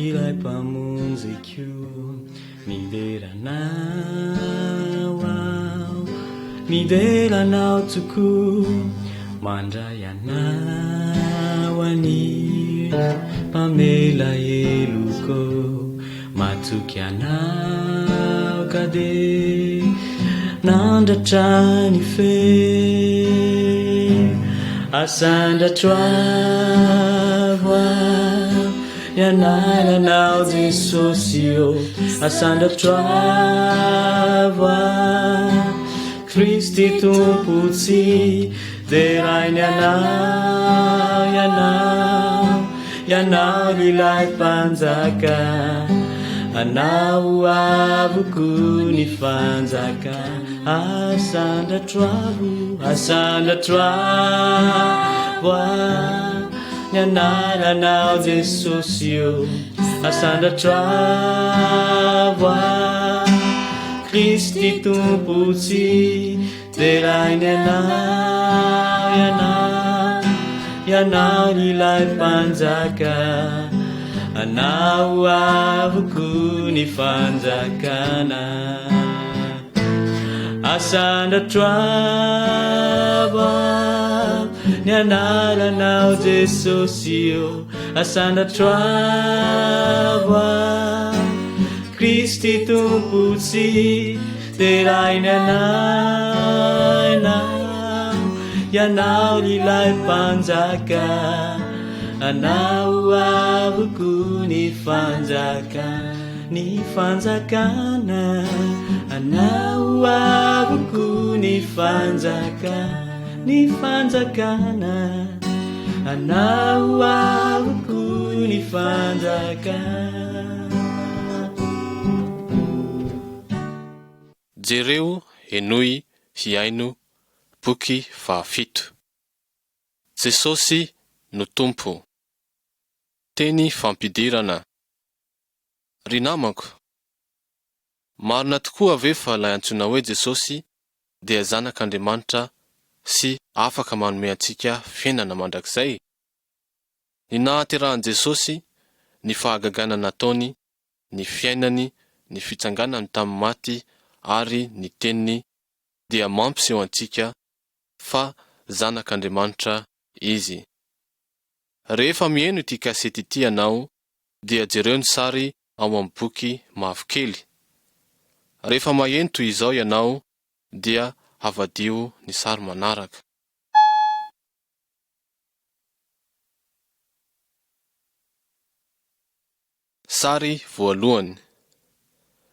Ilay Mpamonjiko, midera Anao aho, midera Anao tokoa, mandray Anao anio, mpamela heloko, matoky Anao ka dia nandratra ny fe, asandratro avo aho ny anaranao Jesosy ô, asandratro avo aho Kristy Tompo tsy derainy Ianao, Ianao, Ianao ilay Mpanjaka, Anao avoko ny fanjaka, asandratro avo, asandratro avo aho ny anaranao Jesosy ô, asandratro avo aho Kristy Tompo tsy derainy Ianao, Ianao, Ianao ilay Mpanjaka, Anao avoko ny fanjakana. Asandratro avo ny anaranao Jesosy ô, asandratro avo Kristy Tompo tsy deraina anao, Ianao ilay Mpanjaka, Anao avoko ny fanjaka, ny fanjakana, Anao avoko ny fanjaka, ny fanjakana, Anao avoko ny fanjakana. Jereo, henoy, hihaino, boky fahafito. Jesosy no Tompo. Teny fampidirana. Ry namako, marina tokoa ve fa ilay antsoina hoe Jesosy dia Zanak'Andriamanitra sy afaka manome antsika fiainana mandrakizay? Ny nahaterahan'i Jesosy, ny fahagagana nataony, ny fiainany, ny fitsanganany tamin'ny maty ary ny teniny dia mampiseho antsika fa Zanak'Andriamanitra Izy. Rehefa miheno ity kasety ity ianao dia jereo ny sary ao amin'ny boky mavokely. Rehefa maheno toy izao ianao dia havadio ny sary manaraka. Sary voalohany.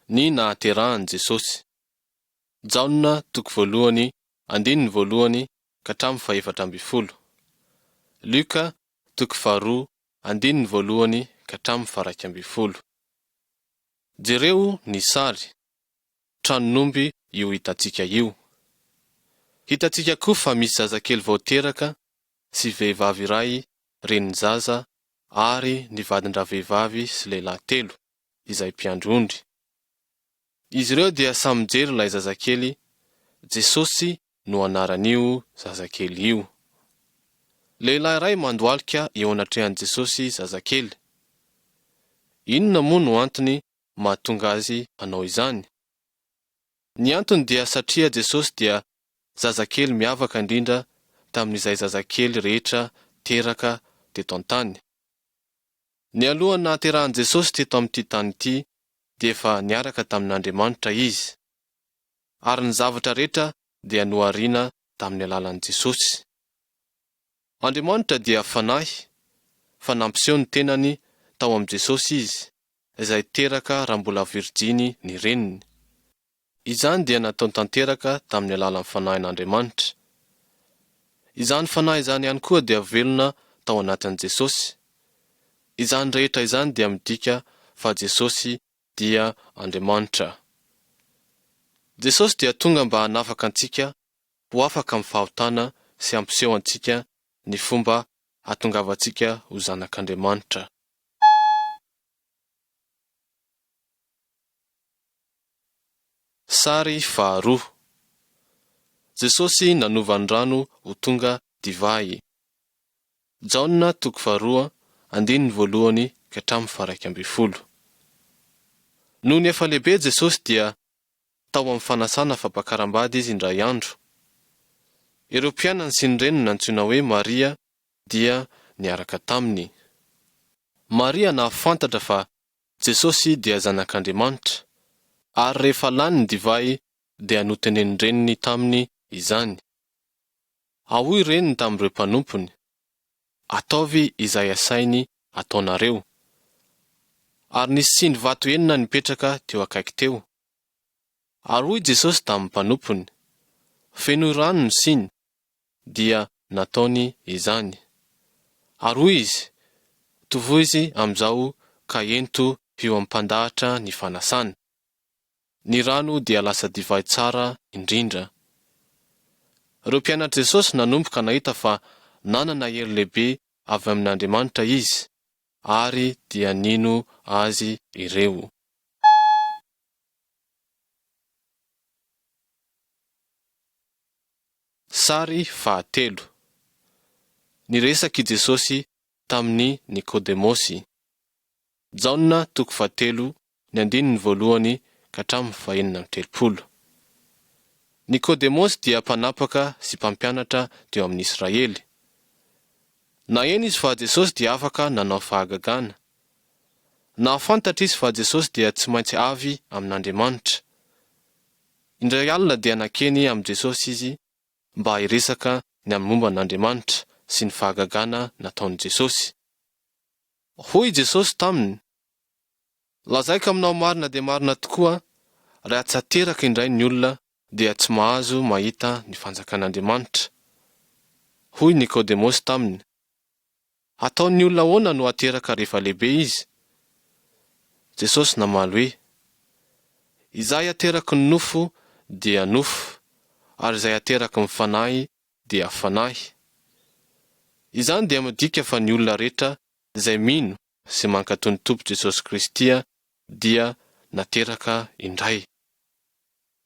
Ny nahaterahan'i Jesosy. Jaona toko voalohany andininy voalohany ka hatramin'ny fahefatra ambin'ny folo. Lioka toko faharoa andininy voalohany ka hatramin'ny faharaika ambin'ny folo. Jereo ny sary. Tranon'omby io hitantsika io. Hitantsika koa fa misy zazakely vao teraka sy vehivavy iray renin'ny zaza ary ny vadin-dravehivavy sy lehilahy telo, izay mpiandry ondry. Izy ireo dia samy mijery ilay zazakely, Jesosy no anaran'io zazakely io. Lehilahy iray mandohalika eo anatrehan'i Jesosy zazakely. Inona moa no antony mahatonga azy hanao izany? Ny antony dia satria Jesosy dia zazakely miavaka indrindra tamin'izay zazakely rehetra teraka teto an-tany. Nialohan'ny nahaterahan'i Jesosy teto amin'ity tany ity dia efa niaraka tamin'Andriamanitra Izy. Ary ny zavatra rehetra dia nohariana tamin'ny alalan'i Jesosy. Andriamanitra dia Fanahy, fa nampiseho ny tenany tao amin'i Jesosy Izy, izay teraka raha mbola virjiny ny reniny. Izany dia nataony tanteraka tamin'ny alalan'ny Fanahin'Andriamanitra. Izany Fanahy izany ihany koa dia velona tao anatin'i Jesosy. Izany rehetra izany dia midika fa Jesosy dia Andriamanitra. Jesosy dia tonga mba hanafaka antsika ho afaka amin'ny fahotana sy hampiseho antsika ny fomba hahatongavantsika ho zanak'Andriamanitra. Sary faharoa. Jesosy nanova ny rano ho tonga divay. Jaona toko faharoa, andininy voalohany ka hatramin'ny faha-11. Nony efa lehibe Jesosy dia tao amin'ny fanasana fampakaram-bady izy indray andro. Ireo mpianany sy ny reniny nantsoina hoe Maria dia niaraka taminy. Maria nahafantatra fa Jesosy dia Zanak'Andriamanitra, ary rehefa lany ny divay dia notenenin-dreniny taminy izany. Ary hoy reniny tamin'ireo mpanompony, Ataovy izay asainy ataonareo. Ary nisy siny vato enina nipetraka teo akaiky teo. Ary hoy Jesosy tamin'ny mpanompony, Fenoy rano ny siny, dia nataony izany. Ary hoy Izy, Tovoizy amin'izao ka ento eo amin'ny mpandahatra ny fanasana. Ny rano dia lasa divay tsara indrindra. Ireo mpianatr'i Jesosy nanomboka nahita fa nanana hery lehibe avy amin'Andriamanitra Izy, ary dia nino Azy ireo. Sary fahatelo. Niresaka i Jesosy tamin'i Nikodemosy. Jaona toko fahatelo ny andininy voalohany ka hatramin'ny fahenina amby 30. Nikodemosy dia mpanapaka sy mpampianatra teo amin'ny Israely. Naheno izy fa Jesosy dia afaka nanao fahagagana. Nahafantatra izy fa Jesosy dia tsy maintsy avy amin'Andriamanitra. Indray alina dia nankeny amin'i Jesosy izy mba hiresaka ny amin'ny momba an'Andriamanitra sy ny fahagagana nataon'i Jesosy. Hoy Jesosy taminy, Lazaiko aminao marina dia marina tokoa, raha tsy ateraka indray ny olona dia tsy mahazo mahita ny fanjakan'Andriamanitra. Hoy Nikodemosy taminy, Ataon'ny olona ahoana no ateraka rehefa lehibe izy? Jesosy namaly hoe, Izay ateraky ny nofo dia nofo, ary izay ateraky ny fanahy dia fanahy. Izany dia midika fa ny olona rehetra izay mino sy mankatò ny Tompo Jesosy Kristy dia nateraka indray.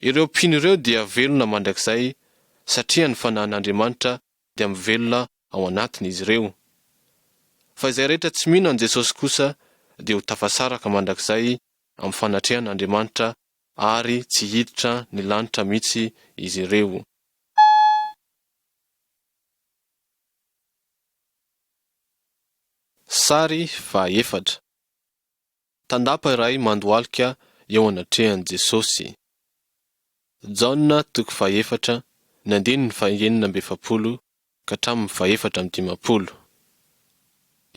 Ireo mpino ireo dia velona mandrakizay satria ny Fanahin'Andriamanitra dia mivelona ao anatin'izy ireo. Fa izay rehetra tsy mino an'i Jesosy kosa dia ho tafasaraka mandrakizay amin'ny fanatrehan'Andriamanitra ary tsy hiditra ny lanitra mihitsy izy ireo. Sary fahaefatra. Tandapa iray mandohalika eo anatrehan'i Jesosy. Jaona toko fahefatra, ny andininy fahenina amby 40 ka hatramin'ny fahefatra amby 50.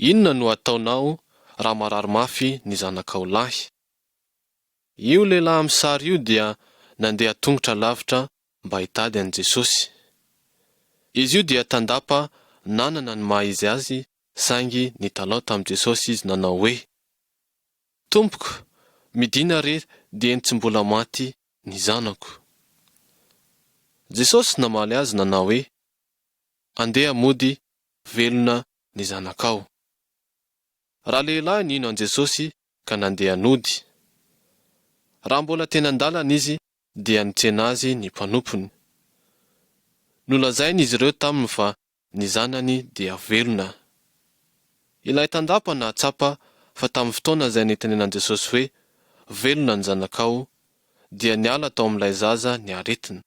Inona no hataonao raha marary mafy ny zanakao lahy? Io lehilahy amin'ny sary io dia nandeha tongotra lavitra mba hitady an'i Jesosy. Izy io dia tandapa nanana ny maha izy azy saingy nitalao tamin'i Jesosy izy nanao hoe, Tompoko, midina re dieny tsy mbola maty ny zanako. Jesosy namaly azy nanao hoe, Andeha mody, velona ny zanakao. Ralehilahy nino an'i Jesosy ka nandeha nody. Raha mbola teny an-dalana izy dia nitsena azy ny mpanompony. Nolazain'izy ireo taminy fa ny zanany dia velona. Ilay tandapa nahatsapa fa tamin'ny fotoana izay nitenenan'i Jesosy hoe, Velona ny zanakao, dia niala tao amin'ilay zaza ny aretina.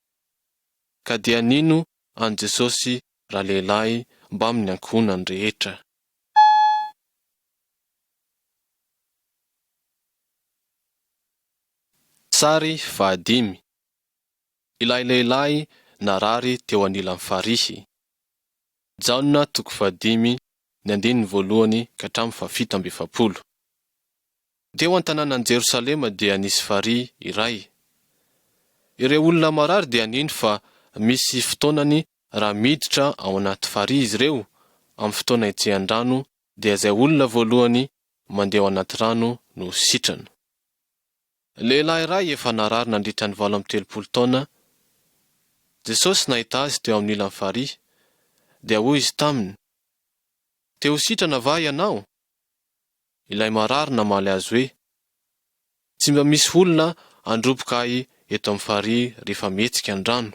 Ka dia nino an'i Jesosy ralehilahy mbamin'ny ankohonany rehetra. Sary fahadimy. Ilay lehilahy narary teo anilan'ny farihy. Jaona toko fahadimy, ny andininy voalohany ka hatramin'ny fahafito amby 40. Teo an-tanànan'i Jerosalema dia nisy farihy iray. Ireo olona marary dia nino fa misy fotoanany raha miditra ao anaty farihy izy ireo amin'ny fotoana hitsehan-drano dia izay olona voalohany mandeha ao anaty rano no sitrana. Lehilahy iray efa narary nandritra ny 38 taona, Jesosy nahita azy teo amin'ny ilan'ny farihy, dia hoy Izy taminy, Te ho sitrana va ianao? Ilay marary namaly Azy hoe, Tsy mba misy olona handroboka ahy eto amin'ny farihy rehefa mihetsika ny rano.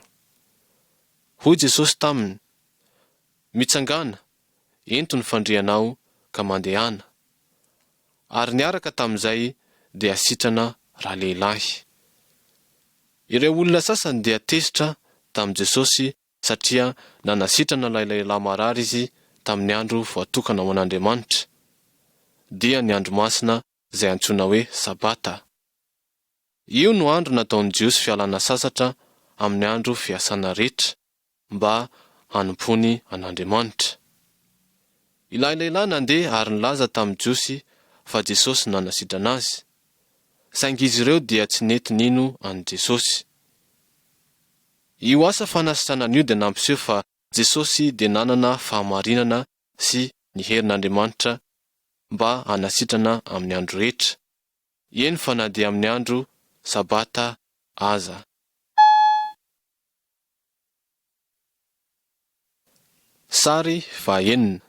Hoy Jesosy taminy, Mitsangàna, ento ny fandrianao ka mandehana. Ary niaraka tamin'izay dia sitrana ralehilahy. Ireo olona sasany dia tezitra tamin'i Jesosy satria nanasitrana ilay lehilahy marary izy tamin'ny andro voatokana ho an'Andriamanitra, dia ny andro masina izay antsoina hoe Sabata. Io no andro nataon'ny Jiosy fialana sasatra amin'ny andro fiasana rehetra, mba hanompoany an'Andriamanitra. Ilay lehilahy nandeha ary nilaza tamin'ny Jiosy fa Jesosy no nanasitrana azy. Saingy izy ireo dia tsy nety nino an'i Jesosy. Io asa fanasitranana io dia nampiseho fa Jesosy dia nanana fahamarinana sy ny herin'Andriamanitra mba hanasitrana amin'ny andro rehetra, eny fa na dia amin'ny andro Sabata aza. Sary fahaenina.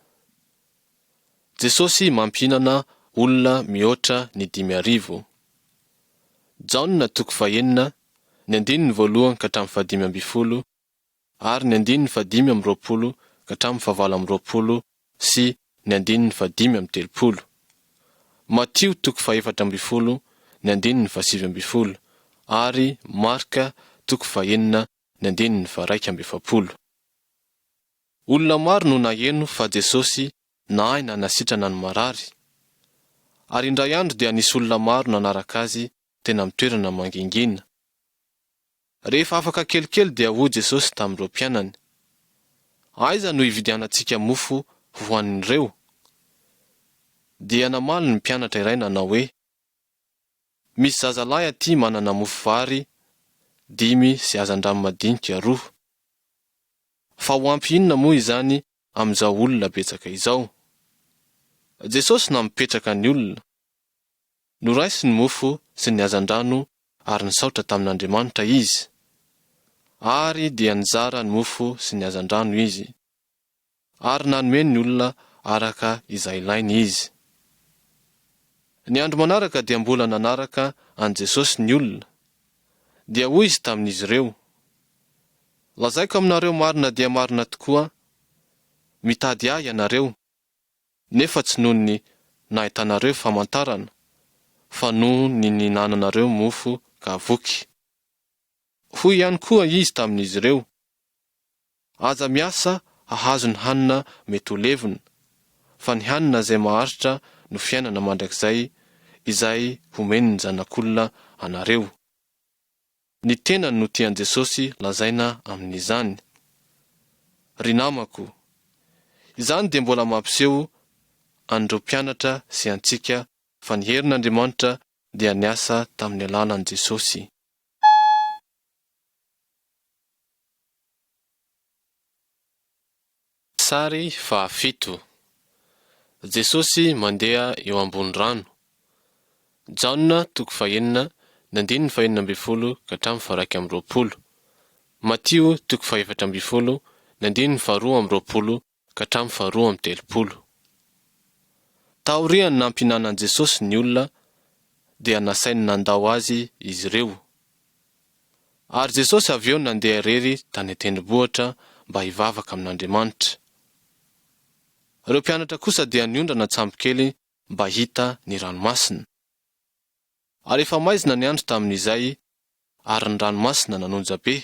Jesosy mampihinana olona mihoatra ny 5000. Jaona toko fahenina, ny andininy voalohany ka hatramin'ny fahadimy ambin'ny folo ary ny andininy fahadimy amby roapolo ka hatramin'ny fahavalo amby roapolo sy ny andininy fahadimy amby telopolo. Matio toko fahefatra ambin'ny folo, ny andininy fahasivy ambin'ny folo ary Marka toko fahenina ny andininy faha-iraika amby efapolo. Olona maro no naheno fa Jesosy nahay nanasitrana ny marary. Ary indray andro dia nisy olona maro nanaraka Azy teny amin'ny toerana mangingina. Rehefa afaka kelikely dia hoy Jesosy tamin'ireo mpianany, Aiza no hividianantsika mofo hohanin'ireo? Dia namaly ny mpianatra iray nanao hoe, Misy zazalahy aty manana mofo vary dimy sy hazandrano madinika roa. Fa ho ampy inona moa izany amin'izao olona betsaka izao? Jesosy nampipetraka ny olona. Noraisiny ny mofo sy ny hazandrano ary nisaotra tamin'Andriamanitra izy. Ary dia nizara ny mofo sy ny hazandrano izy. Ary nanome ny olona araka izay ilainy izy. Ny andro manaraka dia mbola nanaraka an'i Jesosy ny olona. Dia hoy izy tamin'izy ireo, Lazaiko aminareo marina dia marina tokoa, mitady ahy ianareo, nefa tsy noho ny nahitanareo famantarana, fa noho ny nihinananareo mofo ka voky. Hoy ihany koa izy tamin'izy ireo, Aza miasa hahazo ny hanina mety ho levona, fa ny hanina izay maharitra no fiainana mandrakizay izay homen'ny Zanak'olona anareo. Ny tenany no tian'i Jesosy lazaina amin'izany. Ry namako, izany dia mbola mampiseho an'ireo mpianatra sy antsika fa ny herin'Andriamanitra dia niasa tamin'ny alalan'i Jesosy. Sary fahafito. Jesosy mandeha eo ambony rano. Jaona toko fahenina, ny andininy fahenina ambin'ny folo ka hatramin'ny faha-iraika amby roapolo. Matio toko fahefatra ambin'ny folo, ny andininy faharoa amby roapolo ka hatramin'ny faharoa amby telopolo. Taorian'ny nampihinanan'i Jesosy ny olona, dia nasainy nandao azy izy ireo. Ary Jesosy avy eo nandeha irery tany an-tendrombohitra mba hivavaka amin'Andriamanitra. Ireo mpianatra kosa dia niondrana an-tsambokely mba hita ny ranomasina. Ary efa maizina ny andro tamin'izay, ary ny ranomasina nanonja be.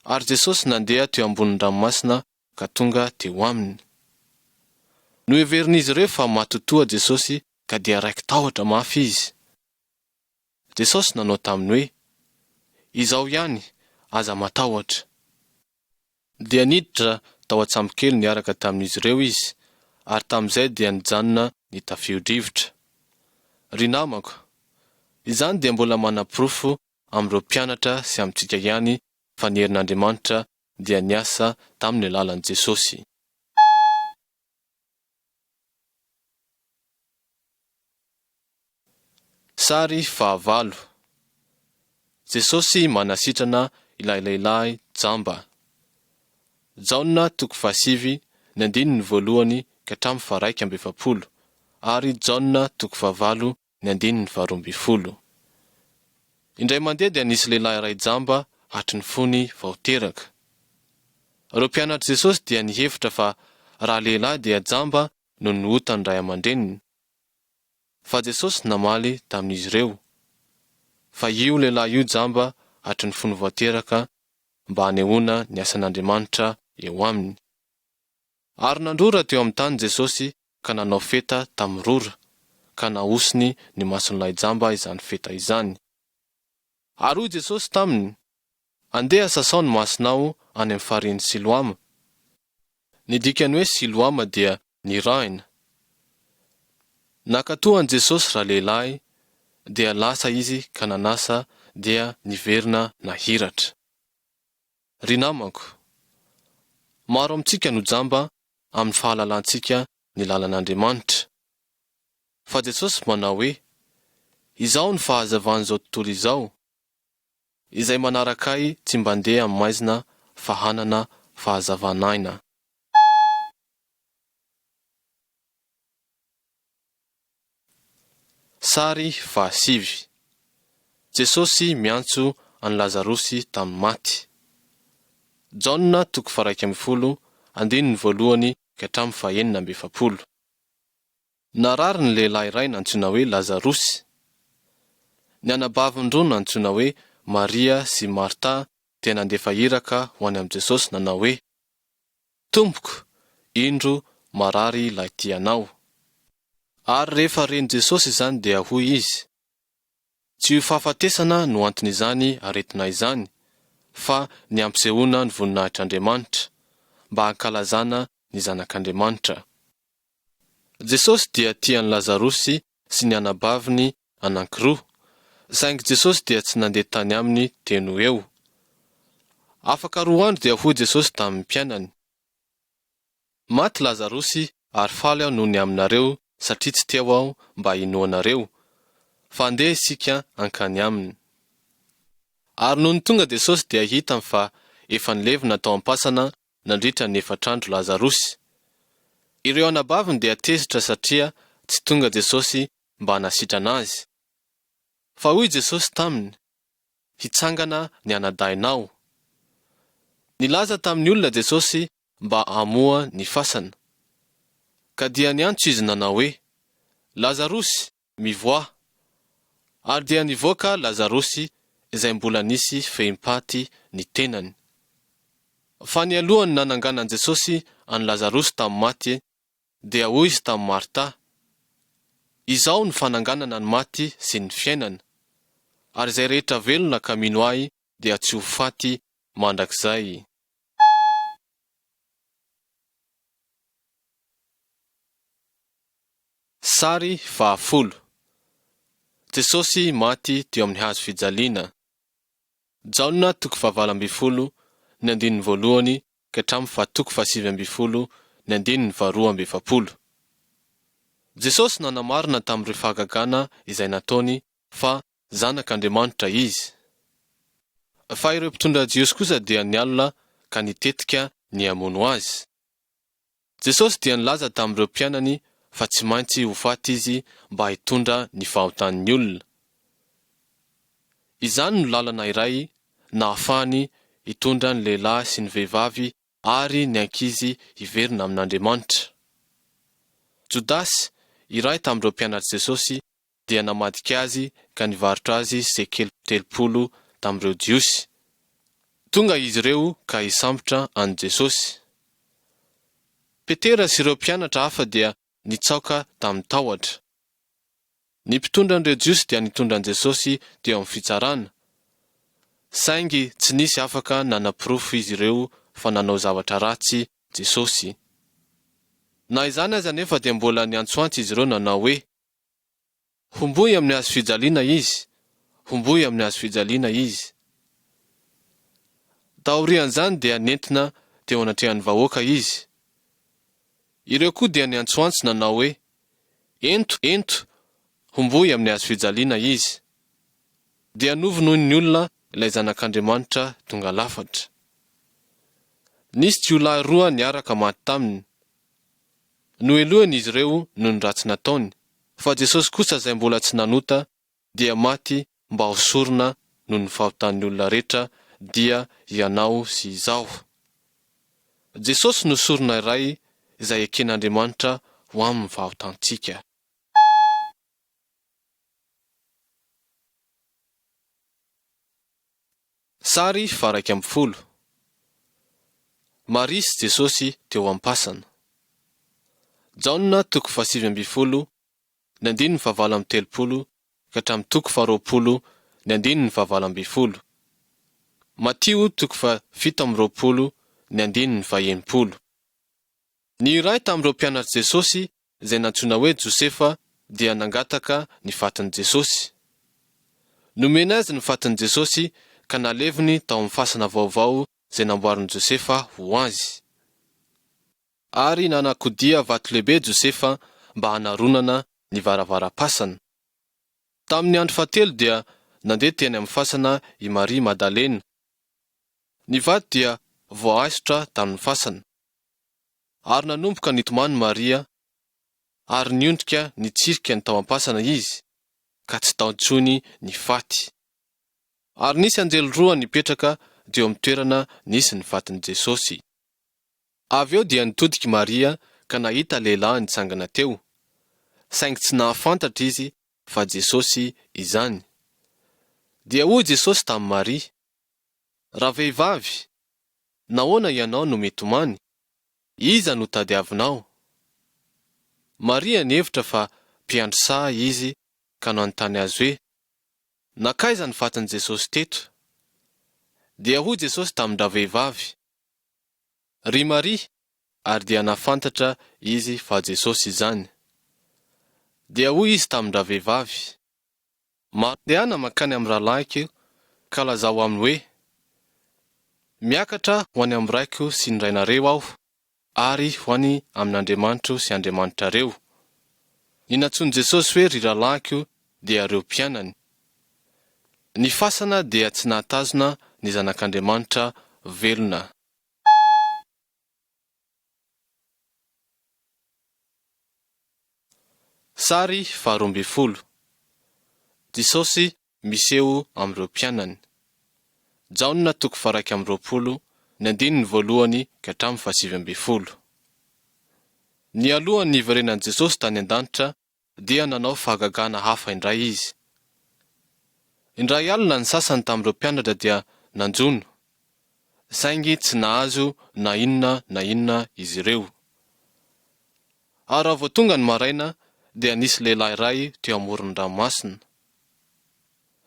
Ary Jesosy nandeha teo ambonin'ny ranomasina ka tonga teo aminy. Noheverin'izy ireo fa matotoa Jesosy ka dia raiki-tahotra mafy izy. Jesosy nanao taminy hoe, Izao ihany, aza matahotra. Dia niditra tao an-tsambokely niaraka tamin'izy ireo izy, ary tamin'izay dia nijanona ny tafio-drivotra. Ry namako, izany dia mbola manaporofo amin'ireo mpianatra sy amintsika ihany fa ny herin'Andriamanitra dia niasa tamin'ny alalan'i Jesosy. Sary fahavalo. Jesosy manasitrana ilay lehilahy jamba. Jaona toko fahasivy, ny andininy voalohany ka hatramin'ny faha-iraika amby efapolo, ary Jaona toko fahavalo, ny andininy faharoa ambin'ny folo. Indray mandeha dia nisy lehilahy iray jamba hatry ny fony vao teraka. Ireo mpianatr'i Jesosy dia nihevitra fa ralehilahy dia jamba noho ny otan'ny ray aman-dreniny. Fa Jesosy namaly tamin'izy ireo, Fa io lehilahy io jamba hatry ny fony vao teraka mba hanehoana ny asan'Andriamanitra eo aminy. Ary nandrora teo amin'ny tany Jesosy ka nanao feta tamin'ny rora, ka nahosiny ny mason'ilay jamba izany feta izany. Ary hoy Jesosy taminy, Andeha sasao ny masonao any amin'ny farihin'i Siloama. Ny dikan'ny hoe Siloama dia nirahina. Nankatò an'i Jesosy ralehilahy, dia lasa izy ka nanasa dia niverina nahiratra. Ry namako, maro amintsika no jamba amin'ny fahalalantsika ny lalan'Andriamanitra. Fa Jesosy manao hoe, Izaho no fahazavan'izao tontolo izao. Izay manaraka ahy tsy mba ndeha amin'ny maizina fa hanana fahazavan'aina. Sary fahasivy. Jesosy miantso an'i Lazarosy tamin'ny maty. Jaona toko faha-11 andininy voalohany ka hatramin'ny faha-46. Narary ny lehilahy iray nantsoina hoe Lazarosy. Ny anabaviny roa nantsoina hoe Maria sy Marta dia nandefa iraka ho any amin'i Jesosy nanao hoe, Tompoko, indro marary ilay tianao. Ary rehefa ren'i Jesosy izany dia hoy Izy, Tsy io fahafatesana no anton'izany aretina izany, fa ny hampisehoana ny voninahitr'Andriamanitra, mba hankalazana ny Zanak'Andriamanitra. Jesosy dia tia an'i Lazarosy sy ny anabaviny anankiroa, saingy Jesosy dia tsy nandeha tany aminy teo no eo. Afaka roa andro dia hoy Jesosy tamin'ny mpianany, Maty Lazarosy ary faly aho noho ny aminareo satria tsy teo aho mba hinoanareo, fa andeha isika hankany aminy. Ary nony tonga Jesosy dia hitany fa efa nilevina tao am-pasana nandritra ny efatr'andro Lazarosy. Ireo anabaviny dia tezitra satria tsy tonga Jesosy mba hanasitrana azy. Fa hoy Jesosy taminy, Hitsangana ny anadahinao. Nilaza tamin'ny olona Jesosy mba hamoha ny fasana. Ka dia niantso Izy nanao hoe, Lazarosy, mivoaha! Ary dia nivoaka Lazarosy izay mbola nisy fehim-paty ny tenany. Fa nialohan'ny nananganan'i Jesosy an'i Lazarosy tamin'ny maty, dia hoy Izy tamin'i Marta, Izaho no fananganana ny maty sy ny fiainana, ary izay rehetra velona ka mino Ahy dia tsy ho faty mandrakizay. Sary fahafolo. Jesosy maty teo amin'ny hazo fijaliana. Jaona toko fahavalo ambin'ny folo ny andininy voalohany ka hatramin'ny faha toko fahasivy ambin'ny folo ny andininy faharoa amby efapolo. Jesosy nanamarina tamin'ireo fahagagana izay nataony fa Zanak'Andriamanitra Izy. Fa ireo mpitondra Jiosy kosa dia nialona ka nitetika ny hamono Azy. Jesosy dia nilaza tamin'ireo mpianany fa tsy maintsy ho faty Izy mba hitondra ny fahotan'ny olona. Izany no lalana iray nahafahany hitondra ny lehilahy sy ny vehivavy ary ny ankizy hiverina amin'Andriamanitra. Jodasy, iray tamin'ireo mpianatr'i Jesosy, dia namadika Azy ka nivarotra Azy sekely 30 tamin'ireo Jiosy. Tonga izy ireo ka hisambotra an'i Jesosy. Petera sy ireo mpianatra hafa dia nitsaoka tamin'ny tahotra. Ny mpitondra an'ireo Jiosy dia nitondra an'i Jesosy teo amin'ny fitsarana. Saingy tsy nisy afaka nanaporofo izy ireo fa nanao zavatra ratsy Jesosy. Na izany aza anefa dia mbola niantsoantso izy ireo nanao hoe, Homboy amin'ny hazo fijaliana Izy, homboy amin'ny hazo fijaliana Izy. Taorian'izany dia nentina teo anatrehan'ny vahoaka Izy. Ireo koa dia niantsoantso nanao hoe, Ento, ento, homboy amin'ny hazo fijaliana Izy. Dia novonoin'ny olona ilay Zanak'Andriamanitra tonga lafatra. Nisy jiolahy roa niaraka maty taminy. Nohelohina izy ireo noho ny ratsy nataony, fa Jesosy kosa izay mbola tsy nanota dia maty mba ho sorona noho ny fahotan'ny olona rehetra dia ianao sy izaho. Jesosy no sorona iray izay eken'Andriamanitra ho amin'ny fahotantsika. Sary faha-11. Maria sy Jesosy teo am-pasana. Jaona toko fahasivy ambin'ny folo ny andininy fahavalo amby telopolo ka hatramin'ny toko faharoapolo ny andininy fahavalo ambin'ny folo. Matio toko fahafito amby roapolo ny andininy fahenimpolo. Ny iray tamin'ireo mpianatr'i Jesosy izay nantsoina hoe Josefa dia nangataka ny fatin'i Jesosy. Nomena azy ny fatin'i Jesosy ka naleviny tao amin'ny fasana vaovao izay namboarin'i Josefa ho azy. Ary nanakodia vato lehibe Josefa mba hanaronana ny varavaram-pasana. Tamin'ny andro fahatelo dia nandeha teny amin'ny fasana i Maria Madalena. Ny vato dia voaaisotra tamin'ny fasana. Ary nanomboka nitomany Maria, ary niondrika nitsirika ny tao am-pasana izy, ka tsy tao intsony ny faty. Ary nisy anjely roa nipetraka teo amin'ny toerana nisy ny fatin'i Jesosy. Avy eo dia nitodika i Maria ka nahita lehilahy nitsangana teo, saingy tsy nahafantatra izy fa Jesosy izany. Dia hoy Jesosy tamin'i Maria, Ravehivavy, nahoana ianao no mitomany? Iza no tadiavinao? Maria nihevitra fa mpiandry saha izy ka nanontany azy hoe, Nankaiza ny fatin'i Jesosy teto? Dia hoy Jesosy tamin-dravehivavy, Ry Maria! Ary dia nahafantatra izy fa Jesosy izany. Dia hoy izy tamin-dravehivavy, Mandehana mankany amin'ny rahalahiko ka lazao aminy hoe, Miakatra ho any amin'ny Raiko sy ny Rainareo aho, ary ho any amin'Andriamanitro sy Andriamanitrareo. Ny nantsoin'i Jesosy hoe ry rahalahiko dia ireo mpianany. Ny fasana dia tsy nahatazona ny Zanak'Andriamanitra velona. Sary faharoa ambin'ny folo. Jesosy miseho amin'ireo mpianany. Jaona toko faha-21 ny andininy voalohany ka hatramin'ny fahasivy ambin'ny folo. Nialohan'ny niverenan'i Jesosy tany an-danitra dia nanao fahagagana hafa indray izy. Indray alina ny sasany tamin'ireo mpianatra dia nanjono, saingy tsy nahazo na inona na inona izy ireo. Ary raha vao tonga ny maraina dia nisy lehilahy iray teo amoron'ny ranomasina.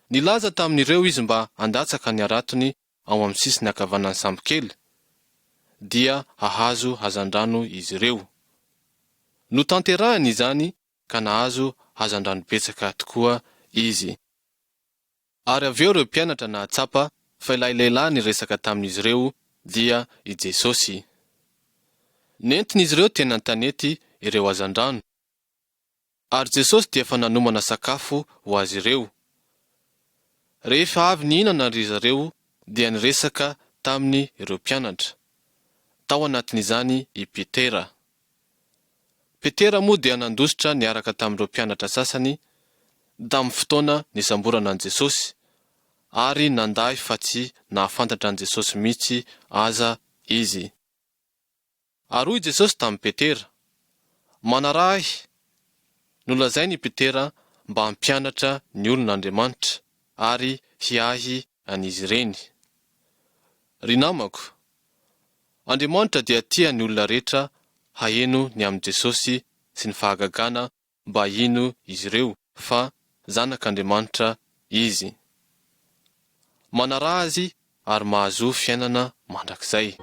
Nilaza tamin'ireo izy mba handatsaka ny haratony ao amin'ny sisiny ankavanan'ny sambokely, dia hahazo hazandrano izy ireo. Notanterahiny izany ka nahazo hazandrano betsaka tokoa izy. Ary avy eo ireo mpianatra nahatsapa fa ilay lehilahy niresaka tamin'izy ireo dia i Jesosy. Nentin'izy ireo teny an-tanety ireo hazandrano. Ary Jesosy dia efa nanomana sakafo ho azy ireo. Rehefa avy nihinana ry zareo dia niresaka taminy ireo mpianatra. Tao anatin'izany i Petera. Petera moa dia nandositra niaraka tamin'ireo mpianatra sasany tamin'ny fotoana nisamborana an'i Jesosy, ary nandahy fa tsy nahafantatra an'i Jesosy mihitsy aza izy. Ary hoy Jesosy tamin'i Petera, Manaraha Ahy. Nolazainy i Petera mba hampianatra ny olona Andriamanitra ary hiahy an'izy ireny. Ry namako, Andriamanitra dia tia ny olona rehetra haheno ny amin'i Jesosy sy ny fahagagana mba hino izy ireo fa Zanak'Andriamanitra Izy. Manaraha Azy ary mahazoa fiainana mandrakizay.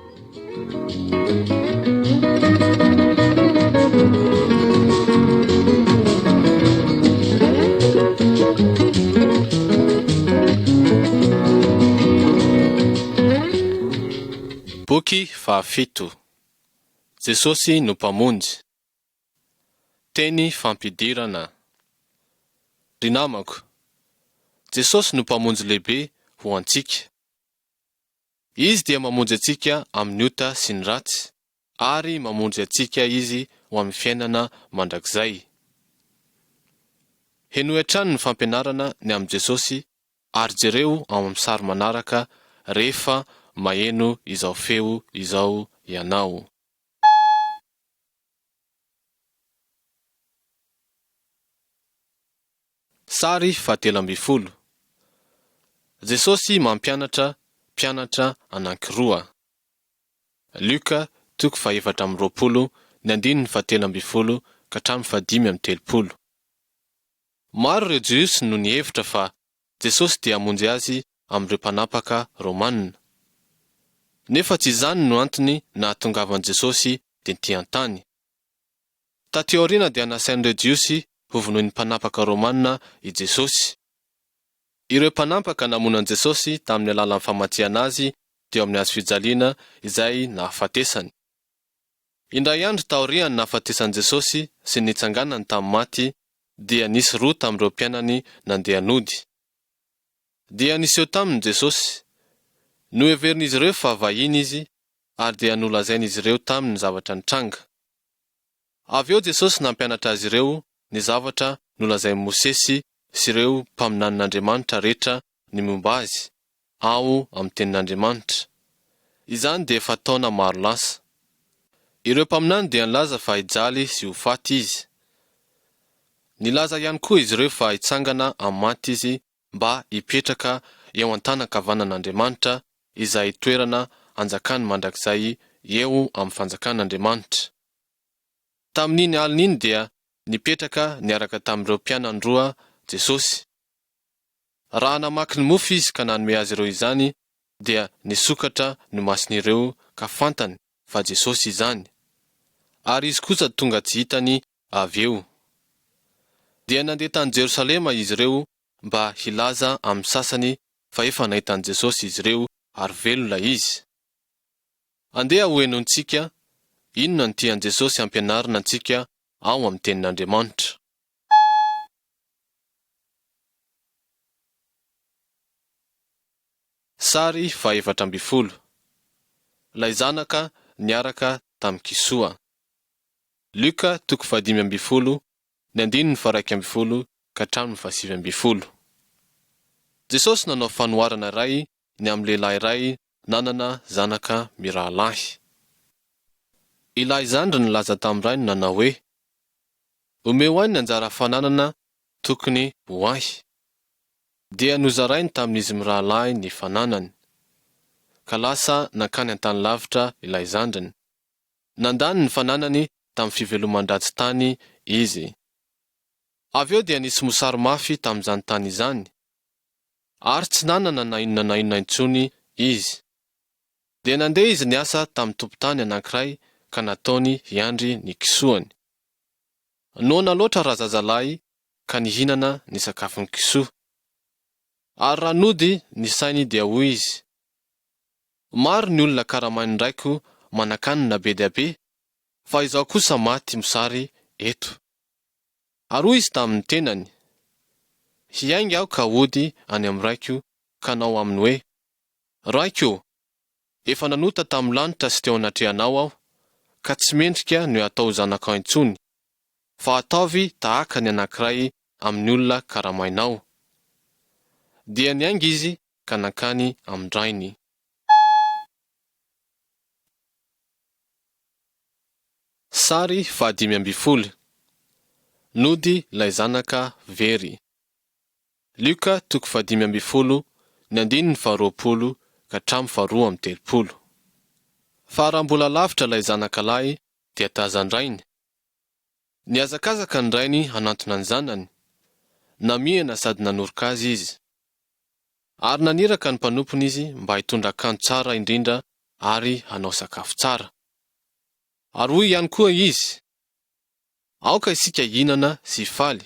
Boky fahafito. Jesosy no Mpamonjy. Teny fampidirana. Ry namako, Jesosy no Mpamonjy lehibe ho antsika. Izy dia mamonjy antsika amin'ny ota sy ny ratsy, ary mamonjy antsika Izy ho amin'ny fiainana mandrakizay. Henoy hatrany ny fampianarana ny amin'i Jesosy ary jereo ao amin'ny sary manaraka rehefa maheno izao feo izao ianao. Sary fahatelo ambin'ny folo. Jesosy mampianatra mpianatra anankiroa. Lioka toko faha-24 ny andininy fahatelo ambin'ny folo ka hatramin'ny faha-35. Maro ireo Jiosy no nihevitra fa Jesosy dia hamonjy azy amin'ireo mpanapaka Romana. Nefa tsy izany no antony nahatongavan'i Jesosy tety an-tany. Taty aoriana dia nasain'ireo Jiosy hovonoin'ny mpanapaka Romana i Jesosy. Ireo mpanapaka namono an'i Jesosy tamin'ny alalan'ny famatsihana azy teo amin'ny hazo fijaliana izay nahafatesany. Indray andro taorian'ny nahafatesan'i Jesosy sy ny nitsanganany tamin'ny maty dia nisy roa tamin'ireo mpianany nandeha nody. Dia niseho taminy Jesosy. Noheverin'izy ireo fa vahiny izy ary dia nolazain'izy ireo taminy ny zavatra nitranga. Avy eo Jesosy nampianatra azy ireo ny zavatra nolazain'i Mosesy sy ireo mpaminanin'Andriamanitra rehetra ny momba Azy, ao amin'ny Tenin'Andriamanitra. Izany dia efa taona maro lasa. Ireo mpaminany dia nilaza fa hijaly sy ho faty Izy. Nilaza ihany koa izy ireo fa hitsangana amin'ny maty Izy mba hipetraka eo an-tanan-kavanan'Andriamanitra izay toerana hanjakany mandrakizay eo amin'ny fanjakan'Andriamanitra. Tamin'iny alina iny dia nipetraka niaraka tamin'ireo mpianany roa Jesosy. Raha namaky ny mofo Izy ka nanome azy ireo izany dia nisokatra ny mason'ireo ka fantany fa Jesosy izany. Ary Izy kosa tonga tsy hitany avy eo. Dia nandeha tany Jerosalema izy ireo mba hilaza amin'ny sasany fa efa nahita an'i Jesosy izy ireo ary velona Izy. Andeha hohenointsika inona no tian'i Jesosy hampianarina antsika ao amin'ny Tenin'Andriamanitra. Sary faha-14. Ilay zanaka niaraka tamin'ny kisoa. Lioka toko fahadimy ambin'ny folo, ny andininy faha-11 ka hatramin'ny faha-19. Jesosy nanao fanoharana iray ny amin'ny lehilahy iray nanana zanaka mirahalahy. Ilay zandriny nilaza tamin'ny rainy nanao hoe, Omeo ahy ny anjara fananana tokony ho ahy. Dia nozarainy tamin'izy mirahalahy ny fananany. Ka lasa nankany an-tany lavitra ilay zandriny. Nandany ny fananany tamin'ny fiveloman-dratsy tany izy. Avy eo dia nisy mosary mafy tamin'izany tany izany, ary tsy nanana na inona na inona intsony izy. Dia nandeha izy niasa tamin'ny tompon-tany anankiray ka nataony hiandry ny kisoany. Noana loatra razazalahy ka nihinana ny sakafon'ny kisoa. Ary raha nody ny sainy dia hoy izy, Maro ny olona karamain'ny raiko manan-kanina be dia be, fa izaho kosa maty mosary eto. Ary hoy izy tamin'ny tenany, Hiainga aho ka hody any amin'ny raiko ka hanao aminy hoe, Raiko ô, efa nanota tamin'ny lanitra sy teo anatrehanao aho, ka tsy mendrika ny hatao ho zanakao intsony, fa ataovy tahaka ny anankiray amin'ny olona karamainao. Dia niainga izy ka nankany amin-drainy. Sary fahadimy ambin'ny folo. Nody ilay zanaka very. Lioka toko fahadimy ambin'ny folo, ny andininy faharoapolo ka hatramin'ny faharoa amby telopolo. Fa raha mbola lavitra ilay zanaka lahy dia tazan-drainy. Nihazakazaka ny rainy hanantona ny zanany. Namihana sady nanoroka azy izy. Ary naniraka ny mpanompony izy mba hitondra akanjo tsara indrindra ary hanao sakafo tsara. Ary hoy ihany koa izy, Aoka isika hihinana sy hifaly,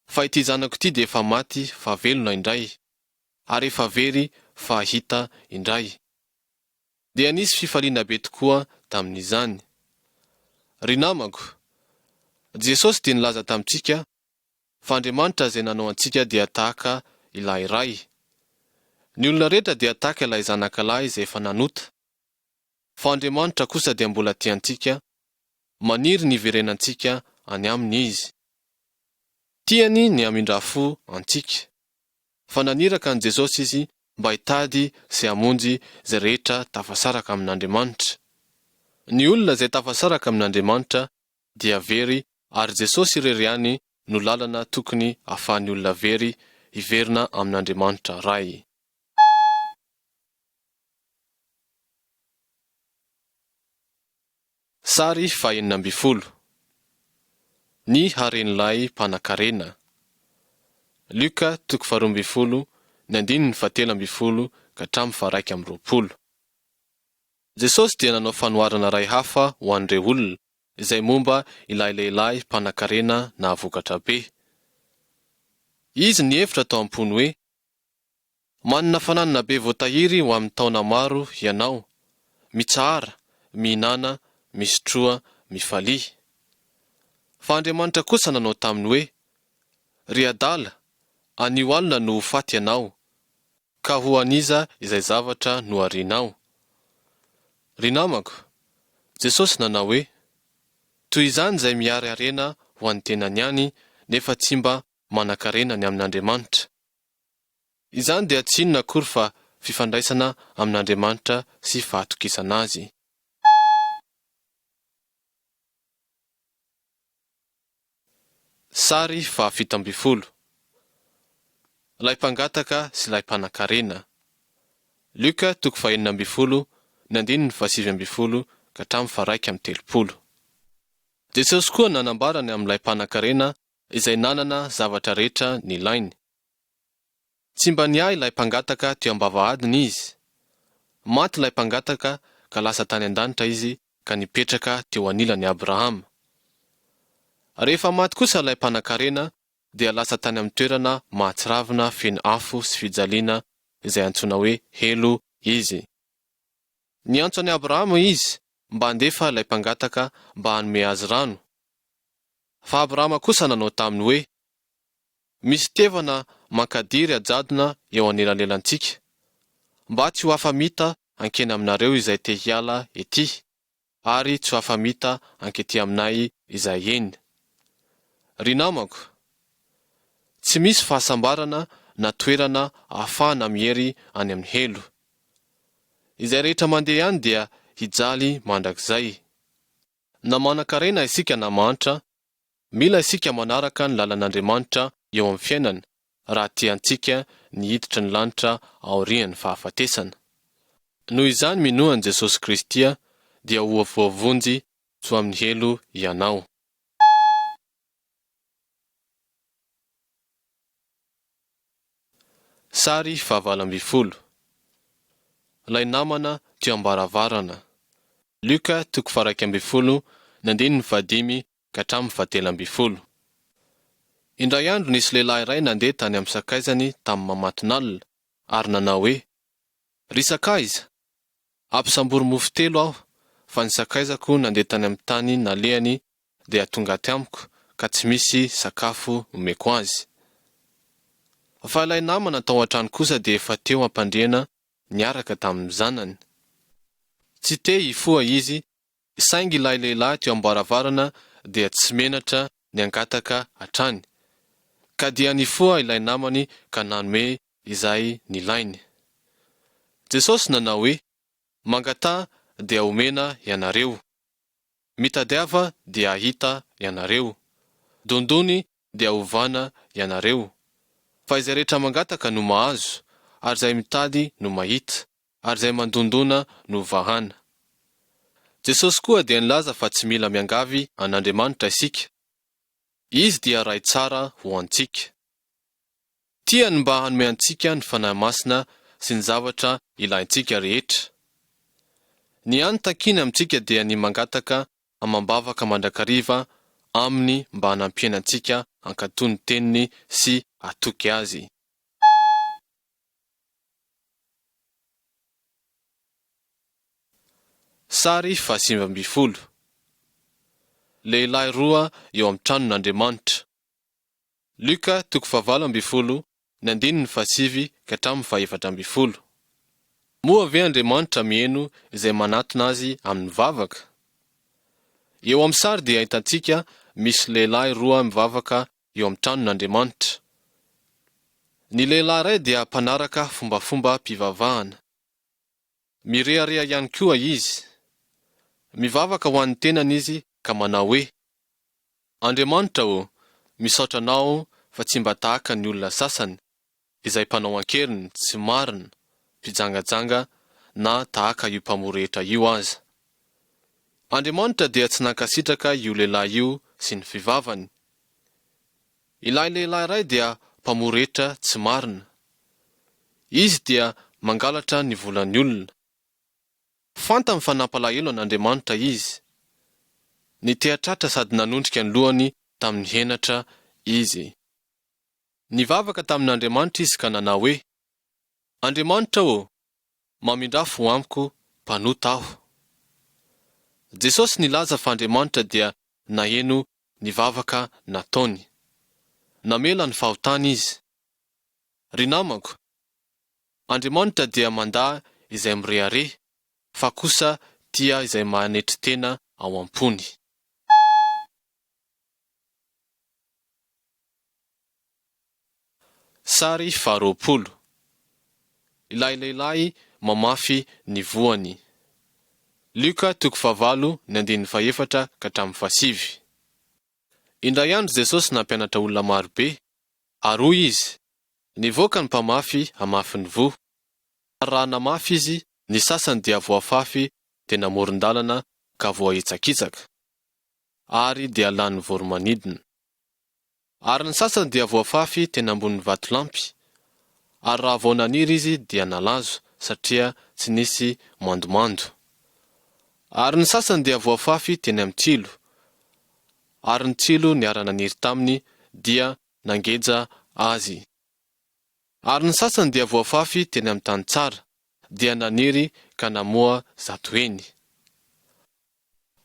fa ity zanako ity dia efa maty fa velona indray, ary efa very fa hita indray. Dia nisy fifaliana be tokoa tamin'izany. Ry namako, Jesosy dia nilaza tamintsika fa Andriamanitra izay nanao antsika dia tahaka ilay Ray. Ny olona rehetra dia tahaka ilay zanakalahy izay efa nanota. Fa Andriamanitra kosa dia mbola tia antsika, maniry ny hiverenantsika any Aminy Izy. Tiany ny hamindra fo antsika. Fa naniraka an'i Jesosy Izy mba hitady sy hamonjy izay rehetra tafasaraka amin'Andriamanitra. Ny olona izay tafasaraka amin'Andriamanitra dia very ary Jesosy irery ihany no lalana tokony ahafahan'ny olona very hiverina amin'Andriamanitra Ray. Sary fahenina ambin'ny folo. Ny haren'ilay mpanankarena. Lioka toko faharoa ambin'ny folo, ny andininy fahatelo ambin'ny folo ka hatramin'ny faharaika amby roapolo. Jesosy dia nanao fanoharana iray hafa ho an'ireo olona, izay momba ilay lehilahy mpanankarena nahavokatra be. Izy nihevitra tao am-pony hoe, Manana fananana be voatahiry ho amin'ny taona maro hianao, mitsahara, mihinàna, misotroa, mifalia. Fa Andriamanitra kosa nanao taminy hoe, Ry adala, anio alina no ho faty ianao, ka ho an'iza izay zavatra noharianao? Ry namako, Jesosy nanao hoe, Toy izany izay mihary harena ho an'ny tenany ihany nefa tsy mba manan-karena ny amin'Andriamanitra. Izany dia tsy inona akory fa fifandraisana amin'Andriamanitra sy fahatokisana Azy. Sary fahafito ambin'ny folo. Ilay mpangataka sy ilay mpanankarena. Lioka toko fahenina ambin'ny folo, ny andininy fahasivy ambin'ny folo ka hatramin'ny faharaika amby telopolo. Jesosy koa nanambara ny amin'ilay mpanankarena izay nanana zavatra rehetra nilainy. Tsy mba niahy ilay mpangataka teo am-bavahadiny izy. Maty ilay mpangataka ka lasa tany an-danitra izy ka nipetraka teo anilan'i Abrahama. Rehefa maty kosa ilay mpanankarena dia lasa tany amin'ny toerana mahatsiravina feno afo sy fijaliana izay antsoina hoe helo izy. Niantso an'i Abrahama izy mba handefa ilay mpangataka mba hanome azy rano. Fa Abrahama kosa nanao taminy hoe, Misy tevana mankadiry ajadona eo anelanelantsika, mba tsy ho afa-mita hankeny aminareo izay te hiala ety, ary tsy ho afa-mita hankety aminay izay eny. Ry namako, tsy misy fahasambarana na toerana ahafahana miery any amin'ny helo. Izay rehetra mandeha any dia hijaly mandrakizay. Na manan-karena isika na mahantra, Mila isika manaraka ny lalan'Andriamanitra eo amin'ny fiainana raha tiantsika ny hiditra ny lanitra aorian'ny fahafatesana. Noho izany minoa an'i Jesosy Kristy dia ho voavonjy tsy ho amin'ny helo ianao. Sary fahavalo ambin'ny folo. Ilay namana teo am-baravarana. Lioka toko faha-iraika ambin'ny folo ny andininy fahadimy ka hatramin'ny fahatelo ambin'ny folo. Indray andro nisy lehilahy iray nandeha tany amin'ny sakaizany tamin'ny mamatonalina, ary nanao hoe, Ry sakaiza, ampisambory mofo telo aho, fa ny sakaizako nandeha tany amin'ny tany nalehany dia tonga aty amiko ka tsy misy sakafo omeko azy. Fa ilay namana tao an-trano kosa dia efa teo am-pandriana niaraka tamin'ny zanany. Tsy te hifoha izy Saingy ilay lehilahy teo am-baravarana dia tsy menatra ny hangataka hatrany, ka dia nifoha ilay namany ka nanome izay nilainy. Jesosy nanao hoe, Mangataha dia homena ianareo. Mitadiava dia hahita ianareo. Dondony dia hovana ianareo. Fa izay rehetra mangataka no mahazo, ary izay mitady no mahita. ary izay mandondona no vahana. Jesosy koa dia nilaza fa tsy mila miangavy an'Andriamanitra isika. Izy dia Ray tsara ho antsika. Tiany mba hanome antsika ny Fanahy Masina sy ny zavatra ilaintsika rehetra. Ny hany takiany amintsika dia ny mangataka amam-bavaka mandrakariva Aminy mba hanampiany antsika hankatò ny Teniny sy hatoky Azy. Sary fahasivy ambin'ny folo. Lehilahy roa eo amin'ny tranon'Andriamanitra. Lioka toko fahavalo ambin'ny folo, ny andininy fahasivy ka hatramin'ny fahefatra ambin'ny folo. Moa ve Andriamanitra miheno izay manatona Azy amin'ny vavaka? Eo amin'ny sary dia hitantsika misy lehilahy roa mivavaka eo amin'ny tranon'Andriamanitra. Ny lehilahy iray dia mpanaraka fombafombam-pivavahana. Mirehareha ihany koa izy. Mivavaka ho an'ny tenany izy ka manao hoe, Andriamanitra ô, misaotra Anao aho fa tsy mba tahaka ny olona sasany, izay mpanao an-keriny, tsy marina, mpijangajanga, na tahaka io mpamory hetra io aza. Andriamanitra dia tsy nankasitraka io lehilahy io sy ny fivavany. Ilay lehilahy iray dia mpamory hetra tsy marina. Izy dia mangalatra ny volan'ny olona. Fantany fa nampalahelo an'Andriamanitra izy. Niteha-tratra sady nanondrika ny lohany tamin'ny henatra izy. Nivavaka tamin'Andriamanitra izy ka nanao hoe, Andriamanitra ô, mamindrà fo amiko, mpanota aho. Jesosy nilaza fa Andriamanitra dia naheno ny vavaka nataony. Namela ny fahotany izy. Ry namako, Andriamanitra dia mandà izay mirehareha, fa kosa tia izay manetry tena ao am-pony. Sary faharoapolo. Ilay lehilahy mamafy ny voany. Lioka toko fahavalo ny andininy fahefatra ka hatramin'ny fahasivy. Indray andro Jesosy nampianatra olona maro be, ary hoy Izy, Nivoaka ny mpamafy hamafy ny voa. Ary raha namafy izy, ny sasany dia voafafy teny amoron-dalana ka voahitsakitsaka, ary dia lanin'ny voro-manidina. Ary ny sasany dia voafafy teny ambonin'ny vatolampy, ary raha vao naniry izy dia nalazo, satria tsy nisy mandomando. Ary ny sasany dia voafafy teny amin'ny tsilo, ary ny tsilo niara-naniry taminy dia nangeja azy. Ary ny sasany dia voafafy teny amin'ny tany tsara, dia naniry ka namoa zatoheny.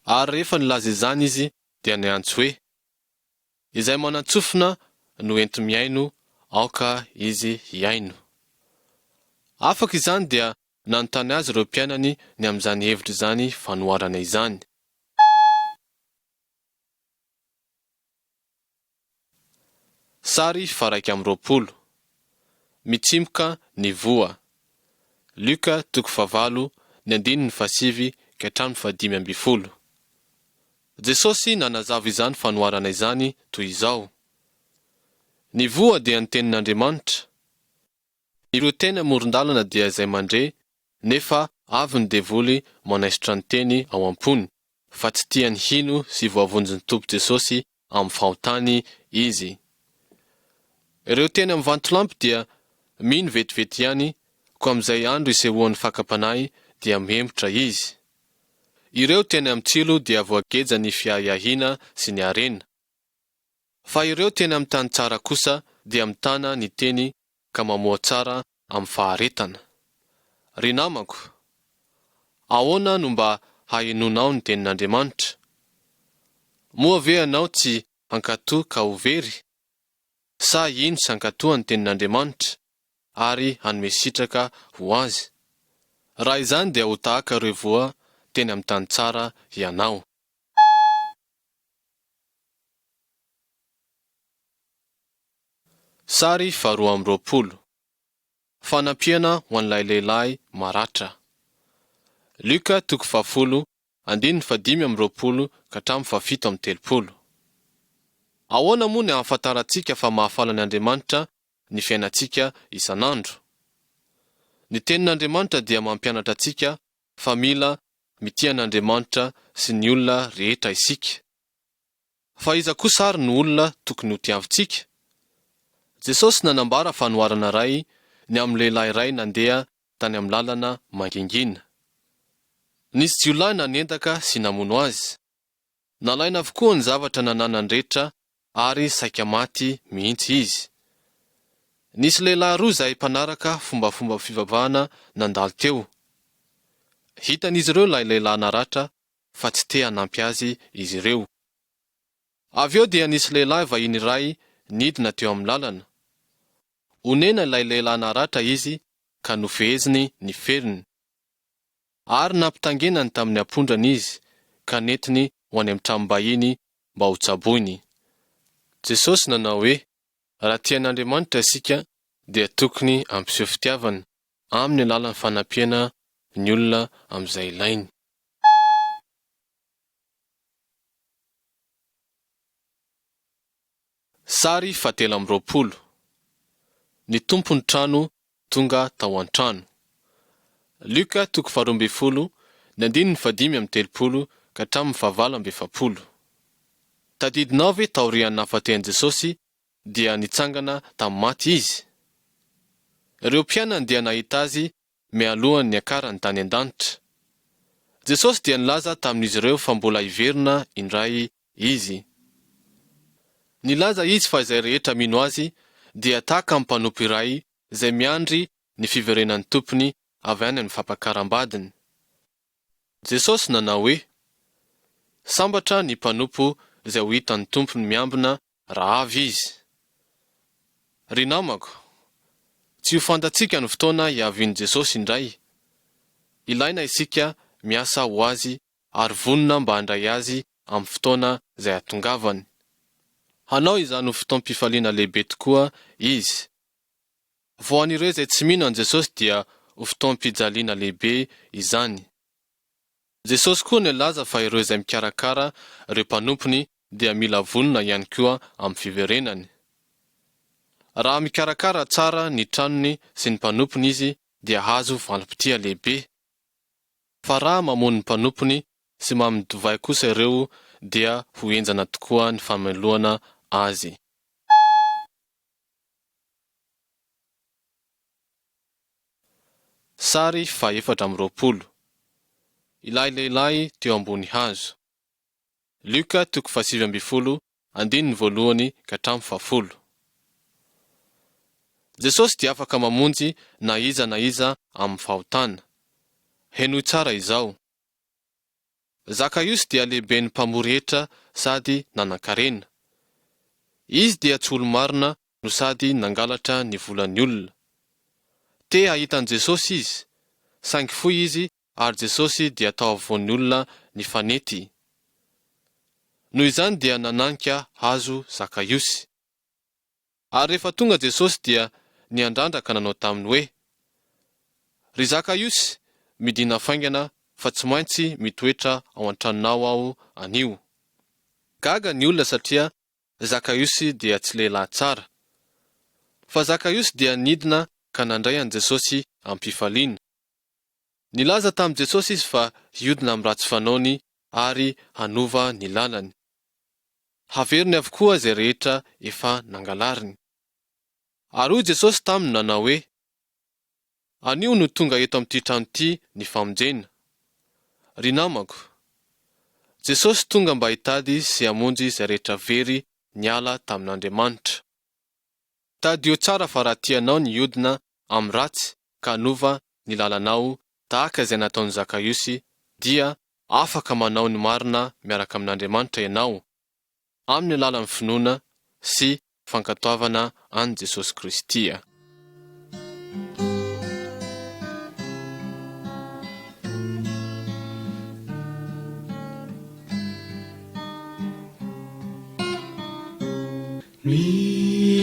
Ary rehefa nilaza izany izy dia niantso hoe, Izay manan-tsofina no enti-mihaino, aoka izy hihaino. Afaka izany dia nanontany azy ireo mpianany ny amin'izany hevitra izany fanoharana izany. Sary faha-21. Mitsimoka ny voa. Lioka toko fahavalo, ny andininy fahasivy ka hatramin'ny fahadimy ambin'ny folo. Jesosy nanazava izany fanoharana izany toy izao, Ny voa dia ny tenin'Andriamanitra. Ireo teny amoron-dalana dia izay mandre, nefa avy ny devoly manaisotra ny teny ao am-pony, fa tsy tiany hino sy voavonjin'ny Tompo Jesosy amin'ny fahotany izy. Ireo teny amin'ny vantolampy dia mino vetivety ihany, koa amin'izay andro isehoan'ny fakam-panahy dia mihemotra izy. Ireo teny amin'ny tsilo dia voageja ny fiahiahiana sy ny harena. Fa ireo teny amin'ny tany tsara kosa dia mitana ny teny ka mamoa tsara amin'ny faharetana. Ry namako, ahoana no mba hahenoanao ny tenin'Andriamanitra? Moa ve ianao tsy hankatò ka ho very? Sa hino sy hankatò ny tenin'Andriamanitra? ary hanome sitraka ho azy. Raha izany dia ho tahaka ireo voa teny amin'ny tany tsara hianao. Sary faharoa amby roapolo. Fanampiana ho an'ilay lehilahy maratra. Lioka toko fahafolo, andininy fahadimy amby roapolo ka hatramin'ny fahafito amby telopolo. Ahoana moa ny ahafantarantsika fa mahafaly an' Andriamanitra ny fiainantsika isan'andro. Ny Tenin'Andriamanitra dia mampianatra antsika fa mila mitia an'Andriamanitra sy ny olona rehetra isika. Fa iza kosa ary no olona tokony hotiavintsika? Jesosy nanambara fanoharana iray ny amin'ny lehilahy iray nandeha tany amin'ny lalana mangingina. Nisy jiolahy nanendaka sy namono azy. Nalaina avokoa ny zavatra nananany rehetra ary saika maty mihitsy izy. Nisy lehilahy roa izay mpanaraka fombafomba fivavahana nandalo teo. Hitan'izy ireo ilay lehilahy naratra fa tsy te hanampy azy izy ireo. Avy eo dia nisy lehilahy vahiny iray nidina teo amin'ny lalana. Onena ilay lehilahy naratra izy ka nofeheziny ny feriny. Ary nampitaingenany tamin'ny ampondrany izy ka nentiny ho any amin'ny tranom-bahiny mba hotsaboiny. Jesosy nanao hoe, Raha tia an'Andriamanitra isika dia tokony hampiseho fitiavana amin'ny alalan'ny fanampiana ny olona amin'izay ilainy. Sary fahatelo amby roapolo. Ny tompon'ny trano tonga tao an-trano. Lioka toko faharoa ambin'ny folo, ny andininy fahadimy amby telopolo ka hatramin'ny fahavalo amby efapolo. Tadidinao ve taorian'ny nahafatehan'i Jesosy dia nitsangana tamin'ny maty Izy? Ireo mpianany dia nahita Azy mialohan'ny niakarany tany an-danitra. Jesosy dia nilaza tamin'izy ireo fa mbola hiverina indray Izy. Nilaza Izy fa izay rehetra mino Azy dia tahaka ny mpanompo iray izay miandry ny fiverenan'ny tompony avy any amin'ny fampakaram-badiny. Jesosy nanao hoe, Sambatra ny mpanompo izay ho hitan'ny tompony miambina raha avy izy. Ry namako, tsy ho fantatsika ny fotoana hiavian'i Jesosy indray. Ilaina isika miasa ho Azy ary vonona mba handray Azy amin'ny fotoana izay hahatongavany. Hanao izany ho fotoam-pifaliana lehibe tokoa Izy. Vao an'ireo izay tsy mino an'i Jesosy dia ho fotoam-pijaliana lehibe izany. Jesosy koa nilaza fa ireo izay mikarakara ireo mpanompony dia mila vonona ihany koa amin'ny fiverenany. Raha mikarakara tsara ny tranony sy ny mpanompony izy dia hahazo valim-pitia lehibe. Fa raha mamono ny mpanompony sy mamin'ny divay kosa ireo dia ho henjana tokoa ny famelohana azy. Sary faha-24. Ilay lehilahy teo ambony hazo. Lioka toko faha-19 andininy voalohany ka hatramin'ny fahafolo. Jesosy dia afaka mamonjy na iza na iza amin'ny fahotana. Henoy tsara izao. Zakaiosy dia lehiben'ny mpamory hetra sady nanankarena. Izy dia tsy olo-marina no sady nangalatra ny volan'ny olona. Te hahita an'i Jesosy izy, saingy fohy izy ary Jesosy dia tao afovoan'ny olona nifanety. Noho izany dia nananika hazo Zakaiosy. Ary rehefa tonga Jesosy dia niandrandra ka nanao taminy hoe, Ry Zakaiosy, midìna faingana fa tsy maintsy mitoetra ao an-tranonao aho anio. Gaga ny olona satria Zakaiosy dia tsy lehilahy tsara. Fa Zakaiosy dia nidina ka nandray an'i Jesosy am-pifaliana. Nilaza tamin'i Jesosy izy fa hiodina amin'ny ratsy fanaony ary hanova ny lalany. Haveriny avokoa izay rehetra efa nangalariny. Ary hoy Jesosy taminy nanao hoe, Anio no tonga eto amin'ity trano ity ny famonjena. Ry namako, Jesosy tonga mba hitady sy hamonjy izay rehetra very niala tamin'Andriamanitra. Tadidio tsara fa raha tianao ny hiodina amin'ny ratsy ka hanova ny lalanao tahaka izay nataon'i Zakaiosy dia afaka manao ny marina miaraka amin'Andriamanitra ianao, amin'ny alalan'ny finoana sy fankatoavana an'i Jesosy Kristy.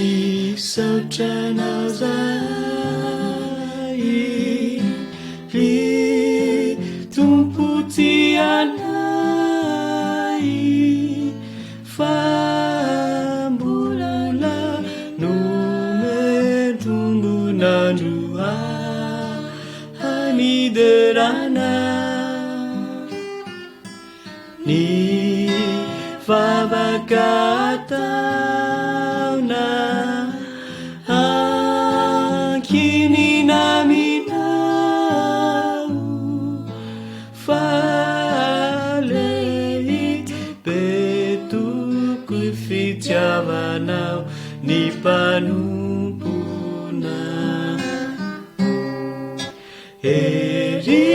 Misaotra anao zahay ry Tompo tia anay fa mbola nomen-tombon'andro ahy miderana. Ny vavaka ataona ankinina aminao fa lehibe tokoa ny fitiavanao ny mpanompona. Hery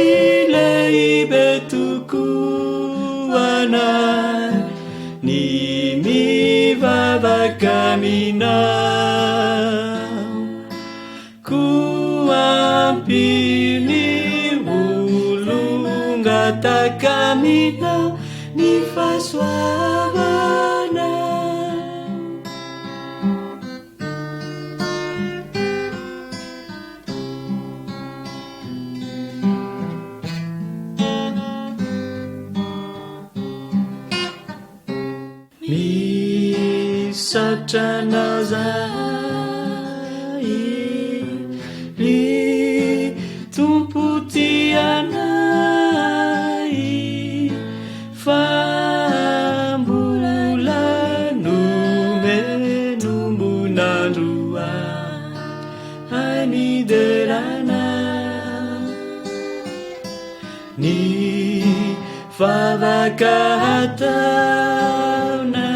lehibe tokoa anay ny mivavaka aminao Koa ampio ny olon-gataka aminao ny fahasoavanao. Misaotra anao zahay ry Tompo tia anay fa. miderana. Ny vavaka ataona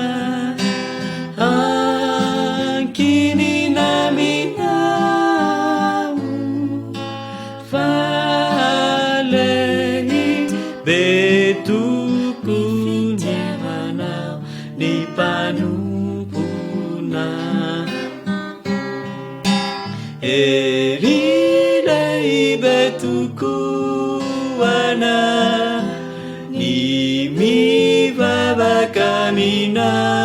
ankinina aminao fa lehibe tokoa ny manao ny mpanompona. Hery lehibe tokoa na ny mivavaka aminao.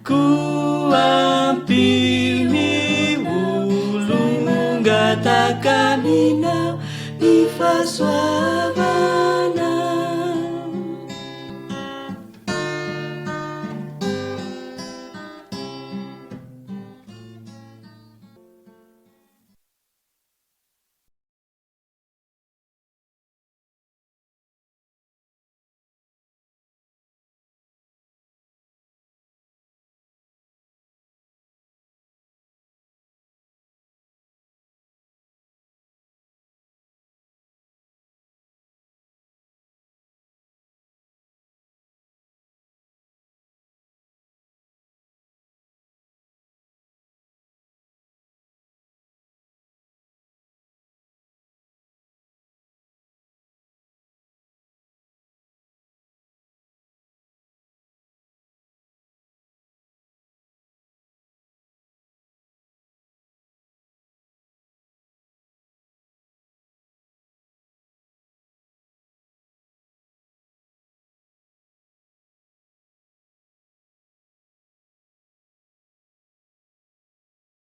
Koa ampio ny olongataka aminao ny fahasoavanao.